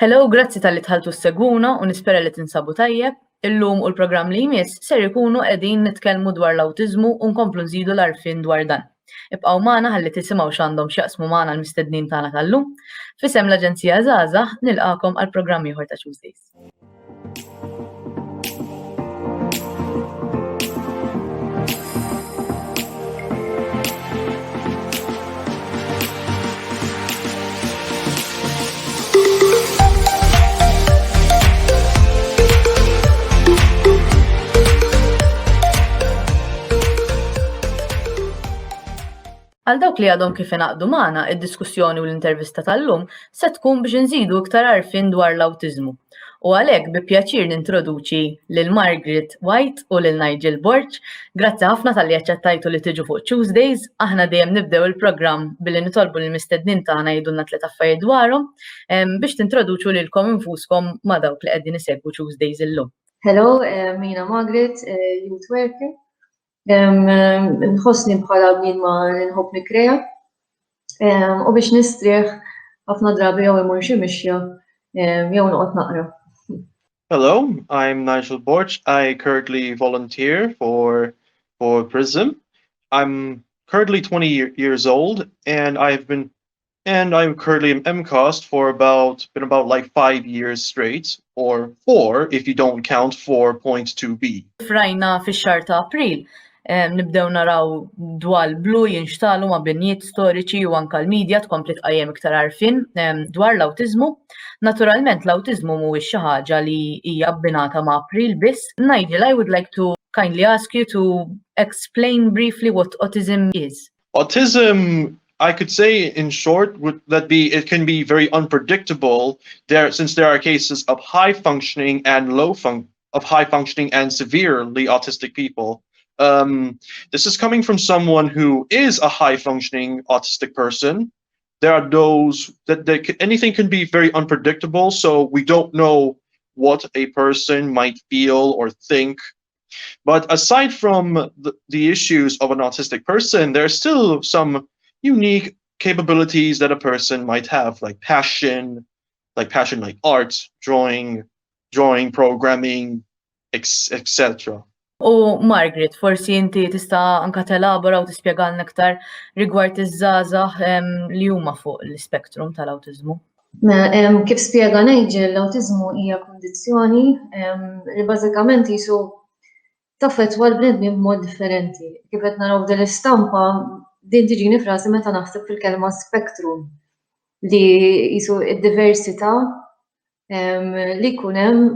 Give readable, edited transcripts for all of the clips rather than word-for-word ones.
Hello, grazzi talli dħaltu ssegwuna u nispera li tinsabu tajjeb. Illum u l-programm li jmiss ser ikunu qegħdin nitkellmu dwar l-awtiżmu u nkomplu nżidu l-għarfien dwar dan. Ibqgħu magħna ħalli tisimgħu x'għandhom x'jaqsmu magħna l-mistednin tagħna tal-lum. F'isem l-Aġenzija Żgħażagħ nilqakom għal programm ieħor ta' Tuesdays. Għal dawk li għadhom kif ingħaqdu magħna, id-diskussjoni u l-intervista tal-lum se tkun biex inżidu iktar għarfien dwar l-awtiżmu. U għalhekk bi pjaċir nintroduċi lil Margaret White u lil Nigel Borg. Grazzi ħafna talli aċċettajtu li tiġu fuq Tuesdays. Aħna dejjem nibdew il-programm billi nitolbu lill mistednin tagħna jgħidulna tliet affarijiet dwarhom biex tintroduċu lilkom infuskom ma' dawk li qegħdin isegwu Tuesdays illum. Hello, jiena Margaret, youth worker. Nħossni bħala bniedma li nħobb nikkrea u biex nistrieħ ħafna drabi jew imur xi mixja jew noqgħod naqra. Hello, I'm Nigel Borch. I currently volunteer for for Prism. I'm currently 20 years old and I've been and I'm currently in MCAST for about been about like five years straight, or four if you don't count 4.2b. Frajna fix-xahar ta' April nibdew naraw dwal blu jinxtalu ma' binjiet storiċi u anka l-medja tkompli tqajjem iktar għarfien dwar l-awtiżmu. Naturalment l-awtiżmu mhuwiex xi ħaġa li hija abbinata ma' April biss. Nigel, I would like to kindly ask you to explain briefly what autism is. Autism, I could say in short, would that be it can be very unpredictable there since there are cases of high functioning and low fun of high functioning and severely autistic people. Um, this is coming from someone who is a high functioning autistic person. There are those that, that anything can be very unpredictable, so we don't know what a person might feel or think but aside from the, the issues of an autistic person, there are still some unique capabilities that a person might have, like passion, like passion like art, drawing, drawing, programming, etc. U Margaret, forsi inti tista' anka telabora u tispjegalna aktar rigward iż-żgħażagħ li huma fuq l-ispektrum tal-awtiżmu. Mela, kif spjega Nigel, l-awtiżmu hija kundizzjoni li bażikament qisu taffettwa l-bnedmin b'mod differenti. Kif qed naraw f'din l-istampa, din tiġini f'rasi meta naħseb fil-kelma spectrum li qisu d-diversità li jkun hemm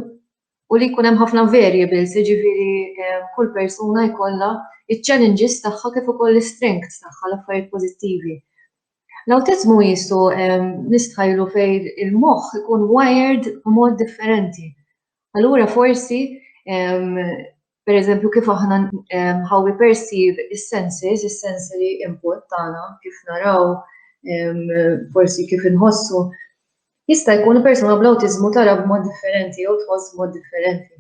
u li jkun hemm ħafna variables, jiġifieri kull persuna jkollha iċ-challenges tagħha kif ukoll l-istrengths tagħha, l-affarijiet pożittivi. L-awtiżmu qisu nistħajlu fejn il-moħħ ikun wired b'mod differenti. Allura forsi per eżempju kif aħna how we perceive is-senses, is-sensory input tagħna, kif naraw, forsi kif inħossu, jista' jkun persuna bl-awtiżmu tara b'mod differenti jew tħoss b'mod differenti.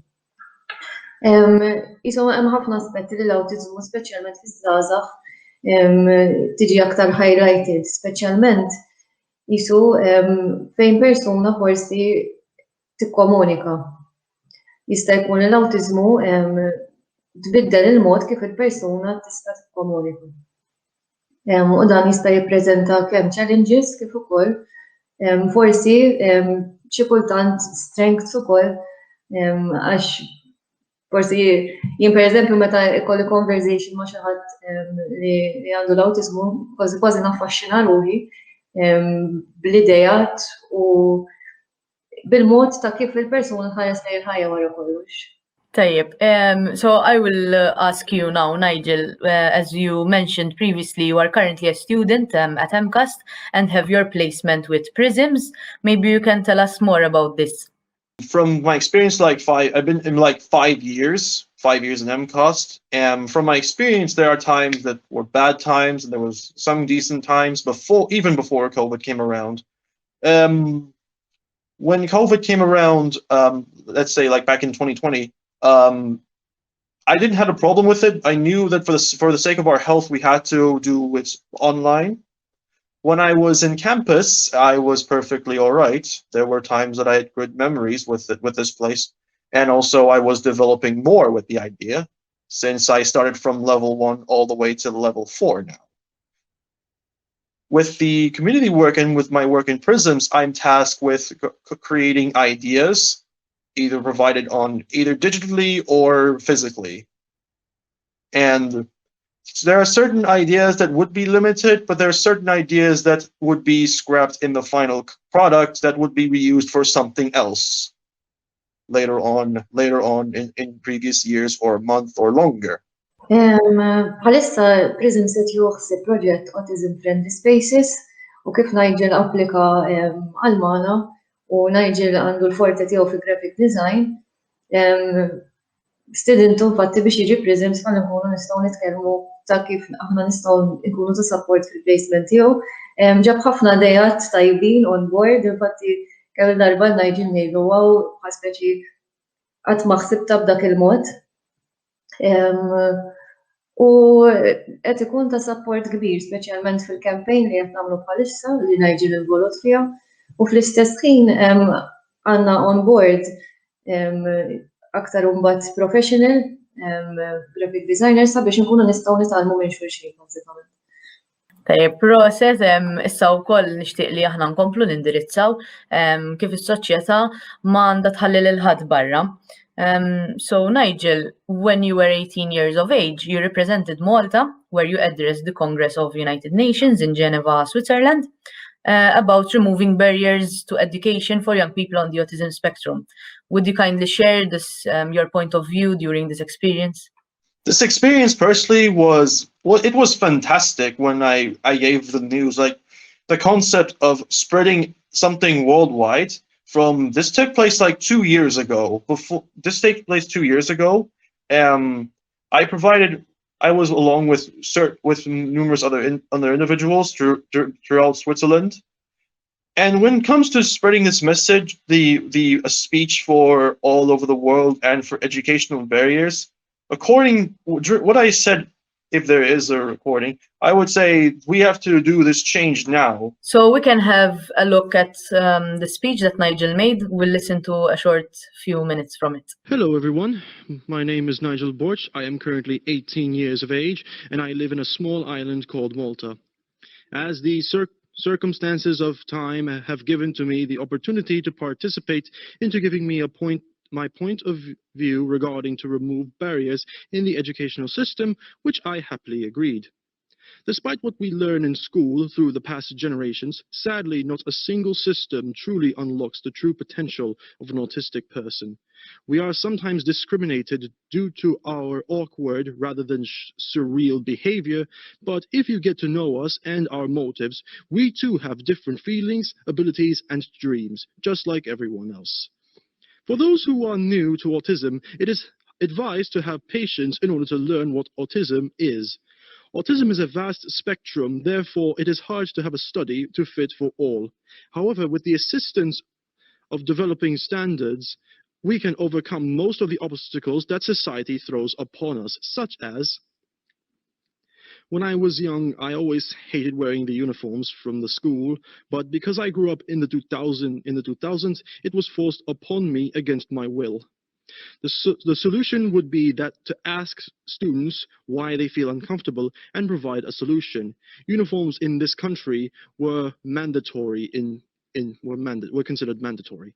Isom hemm ħafna aspetti li l-awtiżmu speċjalment fiż-żgħażagħ tiġi aktar highlighted, speċjalment jisu fejn persuna forsi tikkomunika. Jista' jkun li l-awtiżmu tbiddel il-mod kif il-persuna tista' tikkomunika. U dan jista' jippreżenta kemm challenges kif ukoll forsi xi kultant strengths ukoll għax forsi jien pereżempju meta ikolli conversation ma' xi ħadd li għandu l-awtiżmu kważi kważi naffaxxina ruħi bl-ideat u bil-mod ta' kif il-persuna tħares lejn il-ħajja wara kollox. Tajjeb, um, so I will uh, ask you now, Nigel, uh, as you mentioned previously, you are currently a student um, at MCAST and have your placement with Prisms. Maybe you can tell us more about this. From my experience, like five, I've been in like five years, five years in MCAST, and from my experience, there are times that were bad times and there was some decent times before, even before COVID came around. Um, when COVID came around, um, let's say like back in 2020, um, I didn't have a problem with it. I knew that for the for the sake of our health, we had to do it online. When I was in campus, I was perfectly all right. There were times that I had good memories with this place, and also I was developing more with the idea since I started from level 1 all the way to level 4 now. With the community work and with my work in Prisms, I'm tasked with creating ideas, either provided on either digitally or physically. And there are certain ideas that would be limited, but there are certain ideas that would be scrapped in the final product that would be reused for something else later on in previous years or a month or longer. Bħalissa Prism se juħsib proġett Autism Friendly Spaces u kif Nigel applika għal magħna u Nigel għandu l-forte tiegħu fi graphic design, stidintu infatti biex jiġi Prisms ħalli nkunu nistgħu nitkellmu ta' kif aħna nistgħu nkunu ta' support fil-placement tiegħu. Ġab ħafna ideat tajbin on board, infatti kemm darba Nigel ngħidlu, "Wow, bħal speċi qatt ma ħsibta b'dak il-mod." U qed ikun ta' support kbir, speċjalment fil-campaign li qed nagħmlu bħalissa li Nigel involut fiha. U fl-istess ħin għandna on board aktar imbagħad professional graphic designer sabiex nkunu nistgħu nitgħallmu minn xulxin bażikament. Tajjeb, proset, issa wkoll nixtieq li aħna nkomplu nindirizzaw kif is-soċjetà ma għandha tħalli lil ħadd barra. So Nigel, when you were 18 years of age, you represented Malta, where you addressed the Congress of United Nations in Geneva, Switzerland, about removing barriers to education for young people on the autism spectrum. Would you kindly share your point of view during this experience? This experience personally was, well, it was fantastic when I gave the news, like the concept of spreading something worldwide from this took place like 2 years ago. Before this took place 2 years ago, I provided, I was along with numerous other individuals throughout Switzerland. And when it comes to spreading this message, the a speech for all over the world and for educational barriers, according what I said, if there is a recording, I would say we have to do this change now. So we can have a look at the speech that Nigel made. We'll listen to a short few minutes from it. Hello, everyone. My name is Nigel Borch. I am currently 18 years of age, and I live in a small island called Malta. As the circumstances of time have given to me the opportunity to participate into giving me a point my point of view regarding to remove barriers in the educational system, which I happily agreed. Despite what we learn in school through the past generations, sadly, not a single system truly unlocks the true potential of an autistic person. We are sometimes discriminated due to our awkward rather than surreal behavior, but if you get to know us and our motives, we too have different feelings, abilities, and dreams, just like everyone else. For those who are new to autism, it is advised to have patience in order to learn what autism is. Autism is a vast spectrum, therefore it is hard to have a study to fit for all. However, with the assistance of developing standards, we can overcome most of the obstacles that society throws upon us, such as: when I was young, I always hated wearing the uniforms from the school, but because I grew up in the 2000s, it was forced upon me against my will. The solution would be that to ask students why they feel uncomfortable and provide a solution. Uniforms in this country were mandatory in were, manda- were considered mandatory.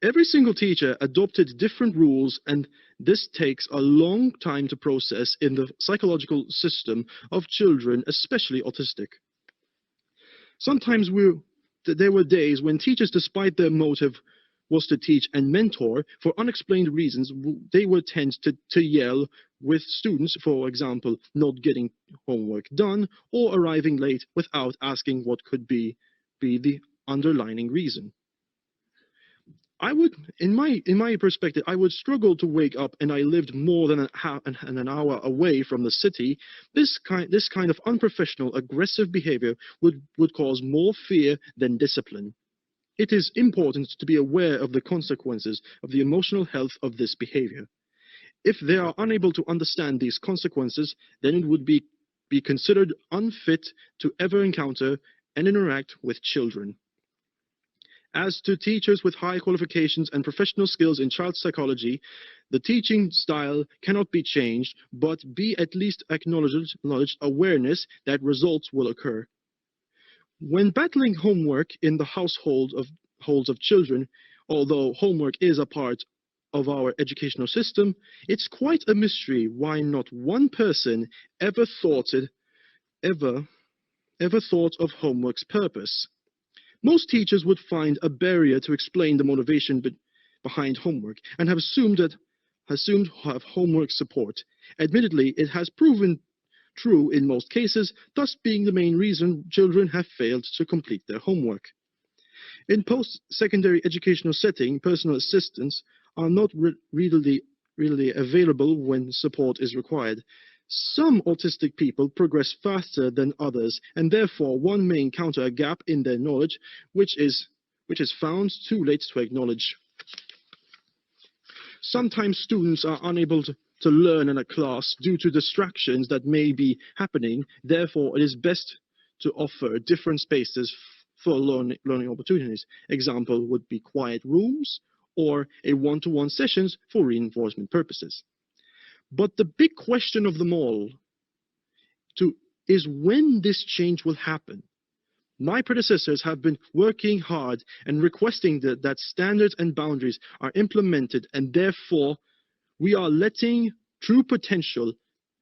Every single teacher adopted different rules, and this takes a long time to process in the psychological system of children, especially autistic. Sometimes there were days when teachers, despite their motive was to teach and mentor, for unexplained reasons, they would tend to yell with students, for example, not getting homework done or arriving late without asking what could be the underlying reason. I would, in my perspective, I would struggle to wake up, and I lived more than an hour away from the city. This kind of unprofessional, aggressive behavior would cause more fear than discipline. It is important to be aware of the consequences of the emotional health of this behavior. If they are unable to understand these consequences, then it would be be considered unfit to ever encounter and interact with children. As to teachers with high qualifications and professional skills in child psychology, the teaching style cannot be changed, but be at least acknowledged, acknowledged awareness that results will occur. When battling homework in the household of holds of children, although homework is a part of our educational system, it's quite a mystery why not one person ever thought it, ever, ever thought of homework's purpose. Most teachers would find a barrier to explain the motivation be behind homework and have assumed that assumed have homework support. Admittedly, it has proven true in most cases, thus being the main reason children have failed to complete their homework. In post-secondary educational setting, personal assistants are not re readily, readily available when support is required. Some autistic people progress faster than others, and therefore one may encounter a gap in their knowledge, which is, which is found too late to acknowledge. Sometimes students are unable to, to learn in a class due to distractions that may be happening. Therefore, it is best to offer different spaces for learn, learning opportunities. Example would be quiet rooms or a one-to-one -one sessions for reinforcement purposes. But the big question of them all to, is when this change will happen. My predecessors have been working hard and requesting that, that standards and boundaries are implemented and therefore we are letting true potential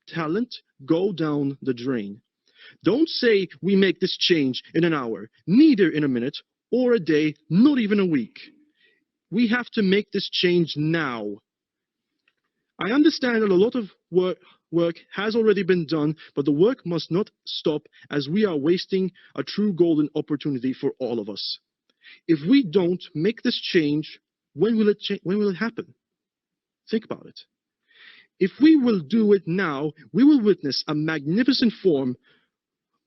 talent go down the drain. Don't say we make this change in an hour, neither in a minute or a day, not even a week. We have to make this change now. I understand that a lot of work, work has already been done, but the work must not stop as we are wasting a true golden opportunity for all of us. If we don't make this change, when will it, when will it happen? Think about it. If we will do it now, we will witness a magnificent form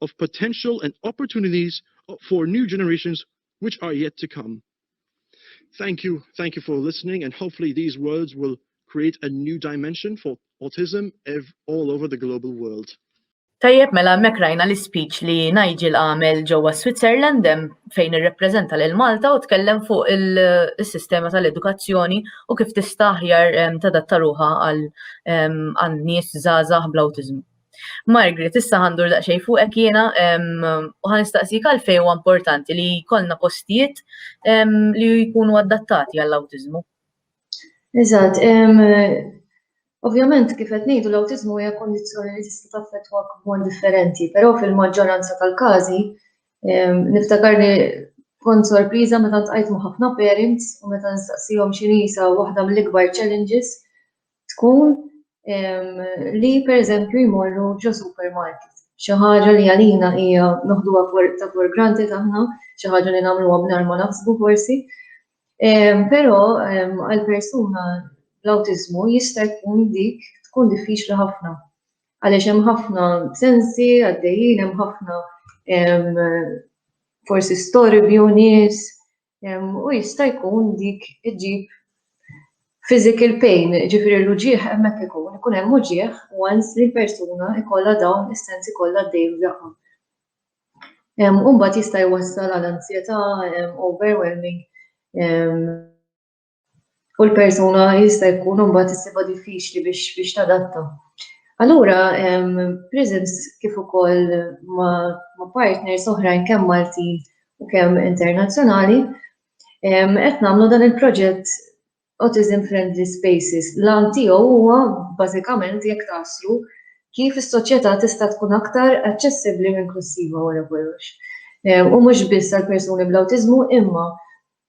of potential and opportunities for new generations which are yet to come. Thank you. Thank you for listening, and hopefully these words will create a new dimension for autism all over the global world. Tajjeb, mela hemmhekk rajna l-ispeech li Nigel għamel ġewwa Switzerland hemm fejn irrepreżenta lil Malta u tkellem fuq il-sistema tal-edukazzjoni u kif tista' aħjar tadatta ruħha għal għal nies żgħażagħ bl-awtiżmu. Margaret, issa ħandur daqsxejn fuqek jiena u ħanistaqsik għalfejn huwa importanti li jkollna postijiet li jkunu adattati għall-awtiżmu. Eżatt, ovvjament kif qed ngħidu l-awtiżmu hija kondizzjoni li tista' taffettwak b'mod differenti, però fil-maġġoranza tal-każi niftakar li kont sorpriża meta ltqajt ma' ħafna parents u meta nistaqsihom x'inhi sa waħda mill-ikbar challenges tkun li pereżempju jmorru ġo supermarket. Xi ħaġa li għalina hija noħduha ta' for granted aħna, xi ħaġa li nagħmluha mingħajr ma naħsbu forsi. Però għal persuna bl-awtiżmu jista' jkun dik tkun diffiċli ħafna. Għaliex hemm ħafna sensi għaddejjin, hemm ħafna forsi storbju nies, u jista' jkun dik iġib physical pain, ġifieri l-uġigħ hemmhekk ikun, ikun hemm uġigħ once li l-persuna jkollha dawn is-sensi kollha għaddejjin f'daqqa. U mbagħad jista' jwassal għal ansjetà, overwhelming, u l-persuna jista' jkun mbagħad issibha diffiċli biex biex tadatta. Allura Prisms kif ukoll ma', ma partners oħrajn kemm Maltin u kemm internazzjonali qed nagħmlu dan il-proġett Autism Friendly Spaces. L-għan tiegħu huwa bażikament jekk tagħsru kif is-soċjetà tista' tkun aktar aċċessibbli u inklussiva wara kollox. U mhux biss għal persuni bl-awtiżmu imma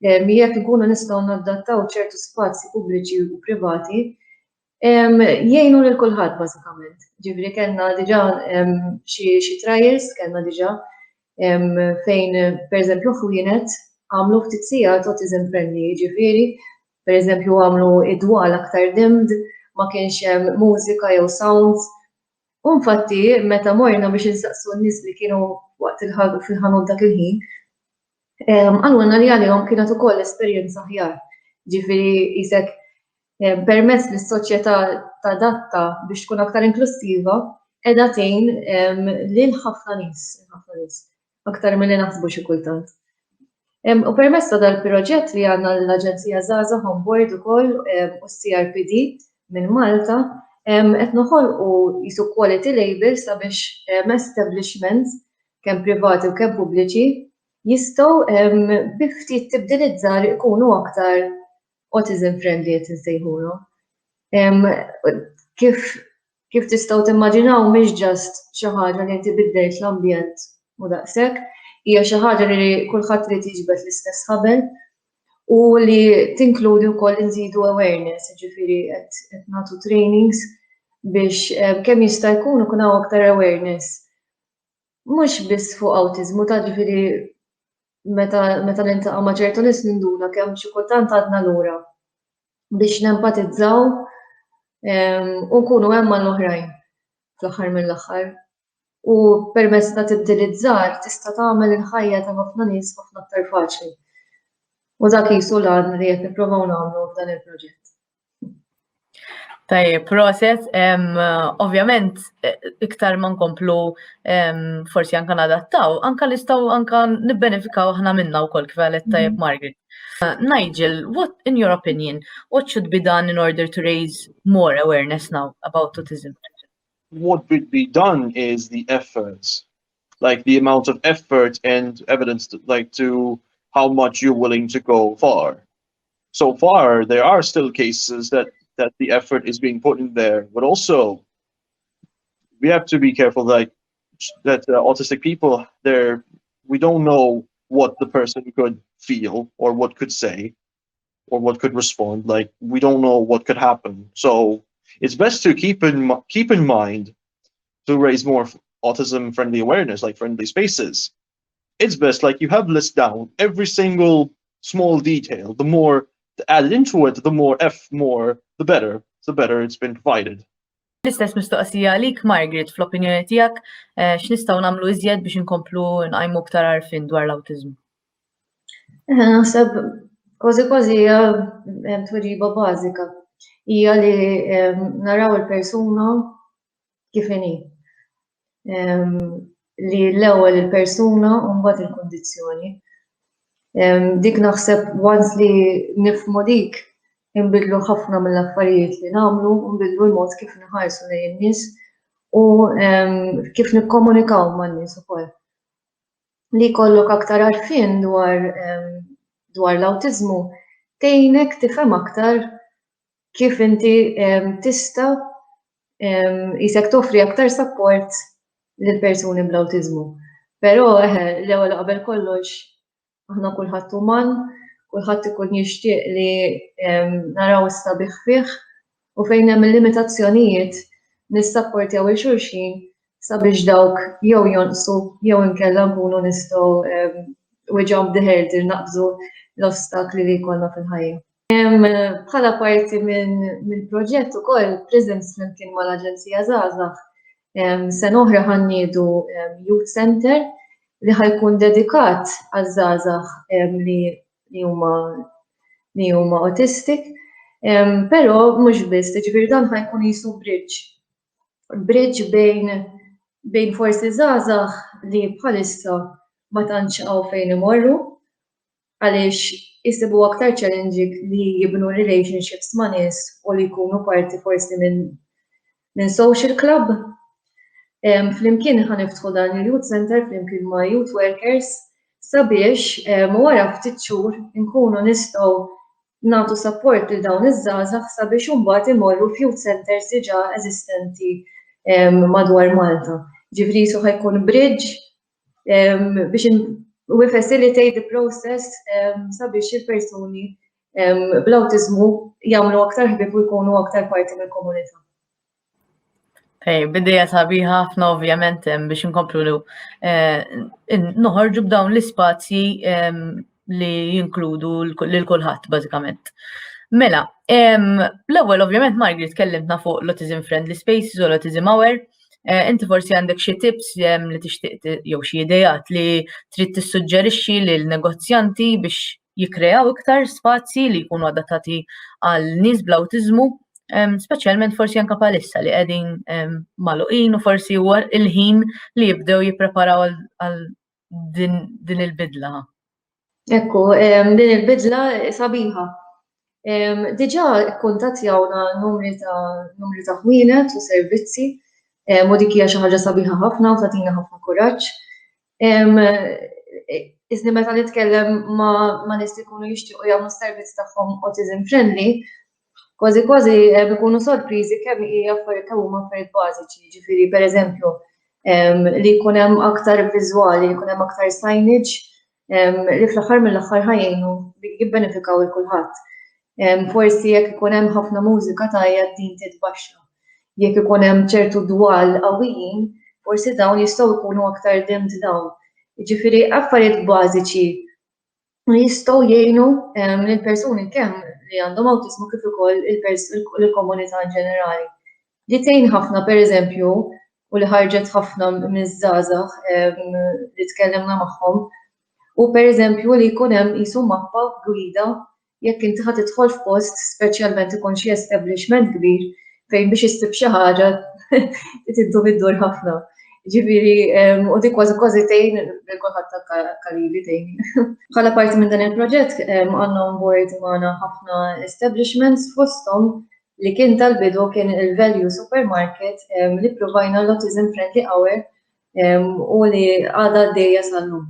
jekk ikunu nistgħu nadattaw ċertu spazji pubbliċi u privati jgħinu lil kulħadd bażikament. Ġifieri kellna diġà xi trials, kellna diġà fejn pereżempju ħwienet għamlu ftit sigħat autism friendly, jiġifieri pereżempju għamlu id-dwal aktar dimmed, ma kienx hemm mużika jew sounds. U infatti meta morna biex insaqsu n-nies li kienu waqt fil-ħanut dak il-ħin, qalulna li għalihom kienet ukoll esperjenza aħjar. Ġifieri qisek permezz li s-soċjetà tadatta biex tkun aktar inklussiva, qiegħda tgħin lil ħafna nies, ħafna nies, aktar milli naħsbu xi kultant. U permezz ta' dal-proġett li għandna l-Aġenzija Żgħażagħ on board ukoll u s-CRPD minn Malta, qed noħolqu jisu quality label sabiex establishments kemm privati u kemm pubbliċi jistgħu bi ftit tibdiliet żgħar ikunu aktar autism friendly qed insejħulhom. Kif kif tistgħu timmaġinaw mhix just xi ħaġa li inti biddejt l-ambjent u daqshekk, hija xi ħaġa li kulħadd irid jiġbed l-istess ħabel u li tinkludi wkoll nżidu awareness, jiġifieri qed nagħtu trainings biex kemm jista' jkun ikun hawn aktar awareness. Mhux biss fuq awtiżmu ta' ġifieri meta meta niltaqa' ma' ċertu nies ninduna kemm xi kultant għadna lura biex nempatizzaw u nkunu hemm għall-oħrajn fl-aħħar mill-aħħar. U permezz ta' tibdiliet żgħar tista' tagħmel il-ħajja ta' ħafna nies ħafna aktar faċli. U dak qisu l-għan li qed nipprovaw nagħmlu f'dan il-proġett. Tajjeb, proset, ovvjament iktar ma nkomplu forsi anka nadattaw, anka nistgħu anka nibbenefikaw aħna minna wkoll kif qalet tajjeb Margaret. Nigel, what in your opinion, what should be done in order to raise more awareness now about autism? What would be done is the efforts, like the amount of effort and evidence, to, like to how much you're willing to go far. So far, there are still cases that that the effort is being put in there, but also we have to be careful, like that autistic people, there we don't know what the person could feel or what could say or what could respond. Like we don't know what could happen. So it's best to keep in mind to raise more autism friendly awareness, like friendly spaces. It's best like you have list down every single small detail. The more added into it, the more F more, the better. The better it's been provided. L-istess mistoqsija għalik, Margaret, fl-opinjoni tiegħek, x'nistgħu nagħmlu iżjed biex inkomplu nqajmu aktar għarfien dwar l-awtiżmu? Naħseb kważi kważi hija tweġiba bażika. Hija li naraw il-persuna kif inhi. Li l-ewwel il-persuna u mbagħad il-kundizzjoni. Dik naħseb once li nifhmu dik inbidlu ħafna mill-affarijiet li nagħmlu, nbidlu l-mod kif nħarsu lejn in-nies u kif nikkomunikaw man-nies ukoll. Li jkollok aktar għarfien dwar dwar l-awtiżmu tgħinek tifhem aktar kif inti tista' qisek toffri aktar support lil persuni bl-awtiżmu. Però eħe, l-ewwel qabel kollox aħna kulħadd uman, kulħadd ikun jixtieq li naraw is-sabiħ fih u fejn hemm il-limitazzjonijiet nissapportjaw 'il xulxin sabiex dawk jew jonqsu jew inkella nkunu nistgħu we jump the hurdle naqbżu l-ostakli li jkollna fil-ħajja. Bħala parti minn proġett ukoll Prisms flimkien mal-Aġenzija Żgħażagħ sena oħra ħa nniedu Youth Center li ħa jkun dedikat għaż-żgħażagħ li huma li huma autistic. Però mhux biss, jiġifieri dan ħa jkun qisu bridge. Bridge bejn bejn forsi żgħażagħ li bħalissa ma tantx hawn fejn imorru għaliex isibu aktar challenging li jibnu relationships ma' nies u li jkunu parti forsi minn minn social club. Flimkien ħa niftħu dan il-youth center flimkien ma' youth workers sabiex wara ftit xhur inkunu nistgħu nagħtu support lil dawn iż-żgħażagħ sabiex imbagħad imorru f'youth centers diġà eżistenti madwar Malta. Ġifieri qisu ħa jkun bridge biex we facilitate the process sabiex il-persuni bl-awtiżmu jagħmlu aktar ħbieb u jkunu aktar parti mill-komunità. Ej, bidejja sabiħa ħafna ovvjament biex inkomplu noħorġu b'dawn l-ispazji li jinkludu lil kulħadd bażikament. Mela, l-ewwel ovvjament Margaret kellimtna fuq l-Autism Friendly Spaces u l-Autism Hour. Inti forsi għandek xi tips li tixtieq jew xi ideat li trid tissuġġerixxi lil negozjanti biex jikkreaw iktar spazji li jkunu adattati għal nies bl-awtiżmu. Speċjalment forsi anke bħalissa li qegħdin magħluqin u forsi huwa il-ħin li jibdew jippreparaw għal din, din il-bidla. Ekku, din il-bidla sabiħa. Diġà kkuntattjawna numri ta' numri ta' ħwienet u servizzi u dik hija xi ħaġa sabiħa ħafna u tagħtina ħafna kuraġġ. Iżni meta nitkellem ma' ma' nies li jkunu jixtiequ jagħmlu s-servizz tagħhom autism friendly, kważi kważi ikunu sorpriżi kemm hija affarijiet kemm huma affarijiet bażiċi, ġifieri pereżempju li jkun hemm aktar viżwali, li jkun hemm aktar signage li fl-aħħar mill-aħħar ħa jgħinu jibbenefikaw il kulħadd. Forsi jekk ikun hemm ħafna mużika tajja din titbaxxa. Jekk ikun hemm ċertu dwal qawwijin, forsi dawn jistgħu jkunu aktar dimmed down. Jiġifieri affarijiet bażiċi li jistgħu jgħinu lill-persuni kemm li għandhom awtiżmu kif ukoll il-komunità in ġenerali. Li tgħin ħafna pereżempju u li ħarġet ħafna miż-żgħażagħ li tkellimna magħhom hu pereżempju li jkun hemm qisu mappa gwida jekk inti ħa tidħol f'post speċjalment ikun xi establishment kbir fejn biex issib xi ħaġa trid iddur ħafna. Ġifieri u dik kważi kważi tgħin lil kulħadd anke lili tgħin. Bħala parti minn dan il-proġett għandna on board magħna ħafna establishments fosthom li kien tal-bidu kien il-Value Supermarket li ppruvajna l-Autism Friendly Hour u li għadha għaddejja sal-lum.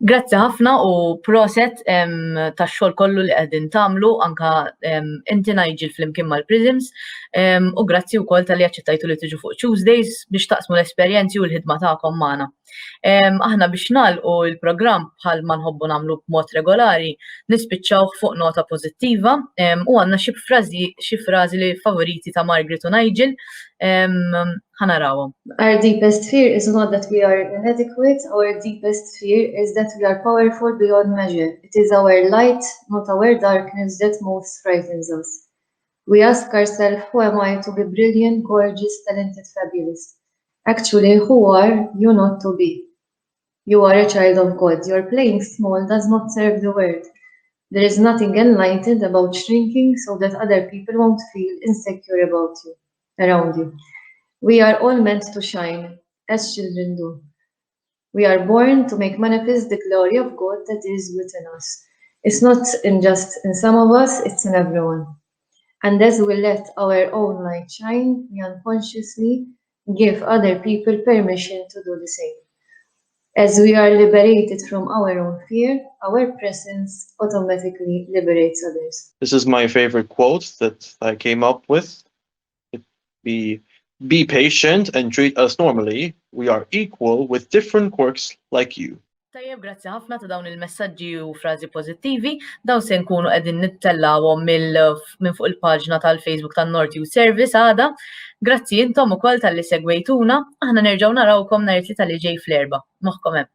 Grazzi ħafna u proset tax-xogħol kollu li qegħdin tagħmlu anka inti Nigel flimkien mal-Prisms u grazzi wkoll talli aċċettajtu li tiġu fuq Tuesdays biex taqsmu l-esperjenzi u l-ħidma tagħkom magħna. Aħna biex nagħlqu l-programm bħal ma nħobbu nagħmlu b'mod regolari, nispiċċaw fuq nota pożittiva u għandna xi frażi xi frażi li favoriti ta' Margaret u Nigel ħa narawhom. Our deepest fear is not that we are inadequate, our deepest fear is that we are powerful beyond measure. It is our light, not our darkness, that most frightens us. We ask ourselves, who am I to be brilliant, gorgeous, talented, fabulous? Actually, who are you not to be? You are a child of God. Your playing small does not serve the world. There is nothing enlightened about shrinking so that other people won't feel insecure about you, around you. We are all meant to shine, as children do. We are born to make manifest the glory of God that is within us. It's not in just in some of us, it's in everyone. And as we let our own light shine, we unconsciously give other people permission to do the same. As we are liberated from our own fear, our presence automatically liberates others. This is my favorite quote that I came up with. It be be patient and treat us normally. We are equal with different quirks like you. Tajjeb, grazzi ħafna ta' dawn il-messaġġi u frażi pożittivi. Dawn se nkunu qegħdin nittellawhom minn fuq il-paġna tal-Facebook tan-North Youth Service għada. Grazzi intom ukoll talli segwejtuna. Aħna nerġgħu narawkom nhar it-Tlieta li ġej fl-erba'. Moħħkom hemm.